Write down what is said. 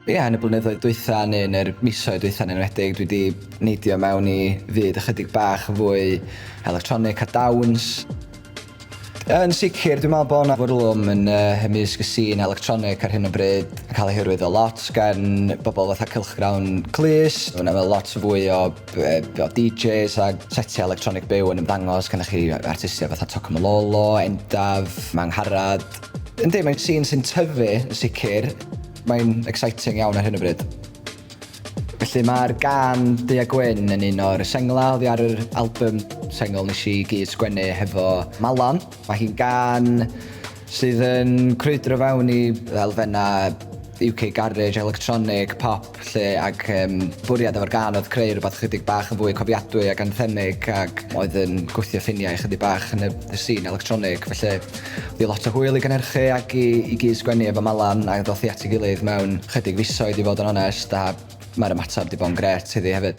Ia, yn y blynyddoedd dwytha neu yn yr misoedd dwytha yn enwedig, dwi 'di neidio mewn i fyd ychydig bach yn fwy electronic a dawns. Yn sicr, dwi'n meddwl bod 'na fwrlwm yn yy ymysg y sîn electronic ar hyn o bryd, yn cael ei hyrwyddo lot gan bobl fatha cylchgrawn Clust. Ma' 'na lot fwy o yy o DJs a setiau electronic byw yn ymddangos, gennych chi artistiaid fatha Tokomololo, Endaf, Mangharad. Yndi, mae'n sîn sy'n tyfu yn sicr. Mae'n exciting iawn ar hyn o bryd. Felly mae'r gân Du a Gwyn yn un o'r senglau oddi ar yr album sengl nes i gyd sgwennu hefo Malan. Mae hi'n gân sydd yn crwydro fewn i elfennau UK garage, electronic, pop 'lly ac yym bwriad efo'r gân oedd creu rhywbeth chydig bach yn fwy cofiadwy ac anthemic ac oedd yn gwthio ffiniau chydig bach yn y y scene electronic felly oedd hi lot o hwyl i gynhyrchu ac i i gyd sgwennu efo Malan a ddoth hi at ei gilydd mewn chydig fisoedd i fod yn onest a mae'r ymateb 'di bod yn grêt iddi hefyd.